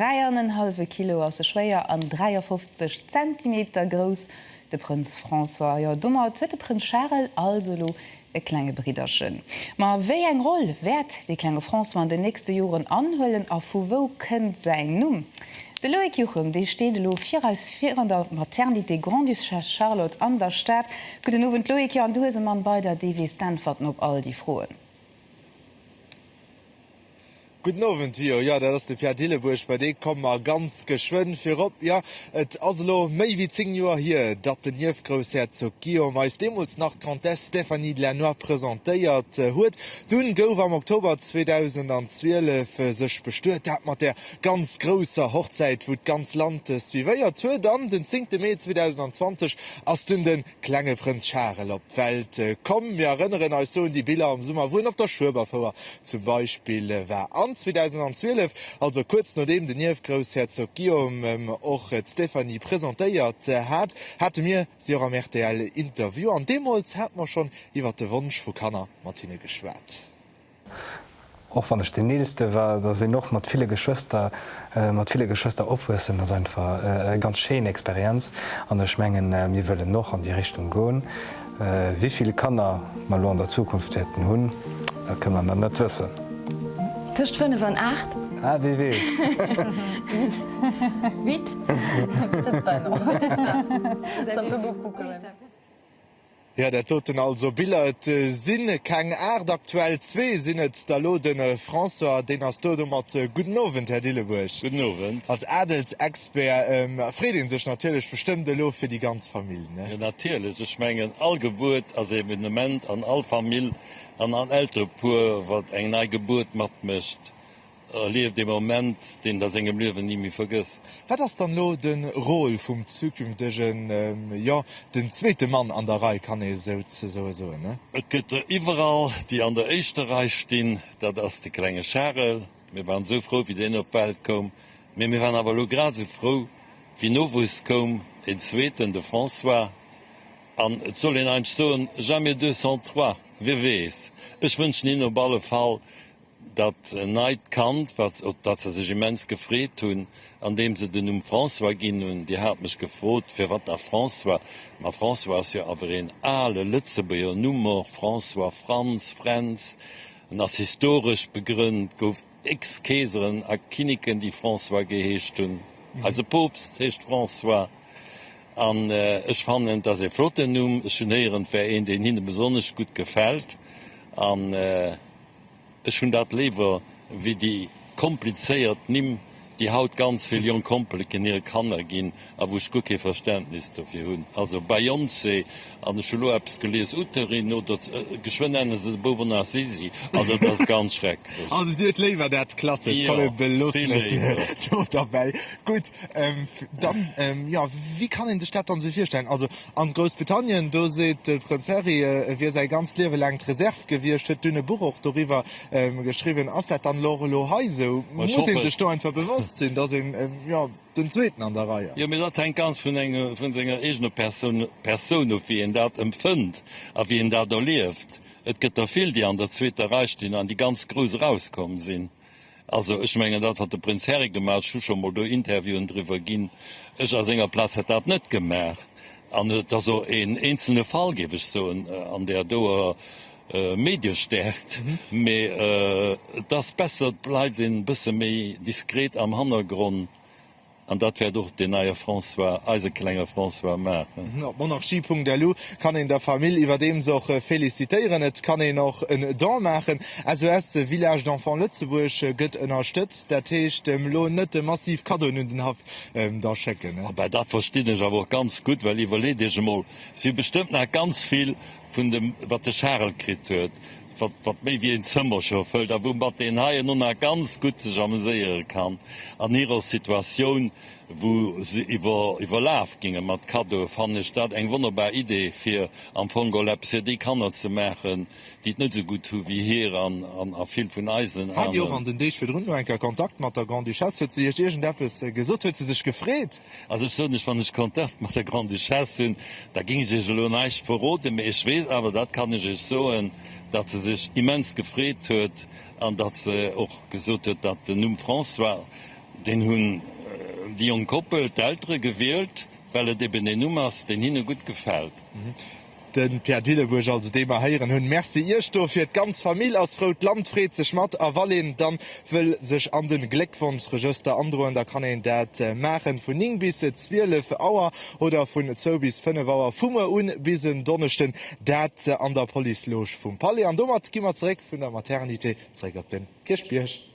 3 an en hallwe Kilo ass e schwéier an 53 Zentimeter grouss, de Prënz François. Jo, domat huet de Prënz Charel also elo e klenge Bridderchen. Ma wéi eng Roll wäert dee klenge François an den nächste Joren anhuelen a vu wou kënnt säin Numm? De Loïc Juchem, dee steet elo fir eis virun der Maternité Grande-Duchesse Charlotte an der Stad. Gudden Owend Loïc, jo an du hues e Mann bei der, dee weess d'Äntwerten op all déi Froen. Gudden Owend, Jo, jo, dat ass de Pierre Dillebuerg, bei dee komme mer ganz geschwënn. Virop, jo, et ass elo méi wéi 10 Joer hier, datt den Ierfgroussherzog Guillaume eis deemools nach d'Grande-Duchesse Stéphanie de Lannoy presentéiert huet. Dunn gouf am Oktober 2012 sech bestuet, dat mat där ganz grousser Hochzäit, wou d'ganz Land suivéiert huet. An den zéngte Mee 2020 ass dunn de klenge Prënz Charel op d'Welt komm. Mir erënneren eis do un déi Biller am Summer, wou en op der Schueberfouer zum Beispill war. An 2012, also kuerz nodeem den Ierfgroussherzog Guillaume och d'Stéphanie presentéiert hat, hate mir si och am RTL-Interview. An deemools hate mer schonn iwwer de Wonsch vu Kanner mat hinne geschwat. Och wann ech deen Eelste war, da sinn och mat ville Geschwëster, mat ville Geschwëster opwuessen ass einfach e ganz schéin Experienz an ech mengen, mir wëllen och an déi Richtung goen. Wéi vill Kanner mer elo an der Zukunft wäerten hunn, dat kënne mer nach net wëssen. Tëscht 5 an 8. Ah, wie weess. Huit? Peut-être pas, non. C'est un peu beaucoup quand même. Jo, dat doten also Biller, et si keng 8 aktuell, zwee sinn et der elo. De François, deen ass do domat. Gudden Owend, Här Dillebuerg. Gudden Owend. Als Adelsexpert freet ee sech natierlech bestëmmt elo fir déi ganz Famill, ne? Jo, natierlech. Ech mengen, all Gebuert ass e Evenement an all Famill an all Elterepuer, wat eng nei Gebuert matmécht. Erlieft ee Moment, deen et a sengem Liewen ni méi vergësst. Wat ass dann elo de Rôle vum zukünftegen, jo, den zweete Mann an der Rei, kann ee souzesoe soen, ne? Et gëtt der iwwerall, déi an der éischter Rei stinn. Dat ass de klenge Charel. Mir waren esou frou, wéi deen op d'Welt koum. Mee mir waren awer elo grad esou frou, wéi Nowuess koum, een zweeten, de François. An et soll een eigentlech soen, jamais deux sans trois, wie weess. Ech wënschen hinnen op alle Fall, Dat neit Kand, wat, op dat se sech immens gefreet hunn, an deem se den Numm François ginn hunn. Dir hat mech gefrot, firwat da François? Ma François ass jo awer een ale Lëtzebuerger Numm och, François, Franz, Fränz. En ass historesch begrënnt, gouf x Keeseren a Kinneken, déi François geheescht hunn. Eise Poopst heescht François. An ech fannen, et ass ee flotten Numm. Ech hunn héieren, et wär een, deen hinne besonnesch gutt gefält. An. Ech hunn dat léiwer wéi déi komplizéiert Nimm, déi haut ganz vill jonk Kompeleken hire Kanner ginn a wou ech guer kee Verständnis dofir hunn. Also Beyoncé, an ech hu lo eppes gelies, Uterine oder geschwënn nenne se de Bouf och nach Sisi. Also et ass ganz schrecklech. Also Dir hutt léiwer dat Klassescht, komm mir beloossen et do derbäi. Gutt, dann, jo, wéi kann een sech dat dann esou virstellen? Also An Groussbritannien, do seet de Prënz Harry, e wier säi ganzt Liewe laang d'Reserv gewiescht, huet dunn e Buch och doriwwer geschriwwen. Ass dat dann elo och elo hei esou? Muss ee sech do einfach bewosst sinn, datt een, jo, den Zweeten an der Rei ass? Jo, mee dat hänkt ganz vun engem, vun senger eegener Persoun, Persoun of, wéi een dat empfënnt a wéi een dat erlieft. Et gëtt der vill, déi an der zweeter Rei stinn an déi ganz grouss erauskomm sinn. Also ech mengen dat wat de Prënz Harry gemaach huet, ech hu scho mol do Interviewen driwwer ginn, ech a senger Plaz hätt dat net gemaach. An et ass och een eenzelne Fall, géif ech soen, an där doer Mediestäerkt. Mee et ass besser, et bleift een e bësse méi diskret am Hannergronn. An dat wäert och deen neie François, eise klenge François, maachen. Op monarchie.lu kann een der Famill iwwerdeems och felicitéieren. Et kann een och en Don maachen. SOS Village d'Enfants Lëtzebuerg gëtt ënnerstëtzt. Dat heescht elo net massiv Kaddoen un den Haff da schécken. Abä dat verstinn ech awer och ganz gutt, well iwwerleet Iech emol, si hu bestëmmt nach ganz vill vun dem, wat de Charel kritt huet, wat, wat méi wéi een Zëmmer scho fëllt a woumat deen hei elo nach ganz gutt sech ameséiere kann an hirer Situatioun, wou se iwwer, iwwerlaf ginge mat Kaddoe, fannen ech dat eng wonnerbar Idee, fir am Fong geholl eppes fir déi Kanner ze maachen, déi et net esou gutt hu wéi hir an, an a vill vun eisen Hat Dir och an den Deeg virdrun elo eng Kéier Kontakt mat der Grande-Duchesse? Huet se Iech iergendeppes gesot? Huet se sech gefreet? Also ech soen lech, wann ech Kontakt mat der Grande-Duchesse hunn, da géing ech Iech elo näischt verroden, mee ech weess awer, dat kann ech Iech soen, datt se sech immens gefreet huet an datt se och gesot huet, datt den Numm François. Deen hunn déi jonk Koppel, d'Eltere gewielt, well et eben een Numm ass, deen hinne gutt gefält. De Pierre Dillebuerg also, dee mer héieren hunn. Merci Iech dofir. D'ganz Famill ass frou, d'Land freet sech mat. A wann een dann wëll sech an de Gléckwonschregëster androen, da kann een dat maachen vun 9 bis 12 Auer oder vun 2 bis 5 Auer vu muer un bis en Donneschden. Dat an der Police-Loge vum Palais. An domat gi mer zeréck vun der Maternité zeréck op de Kierchbierg.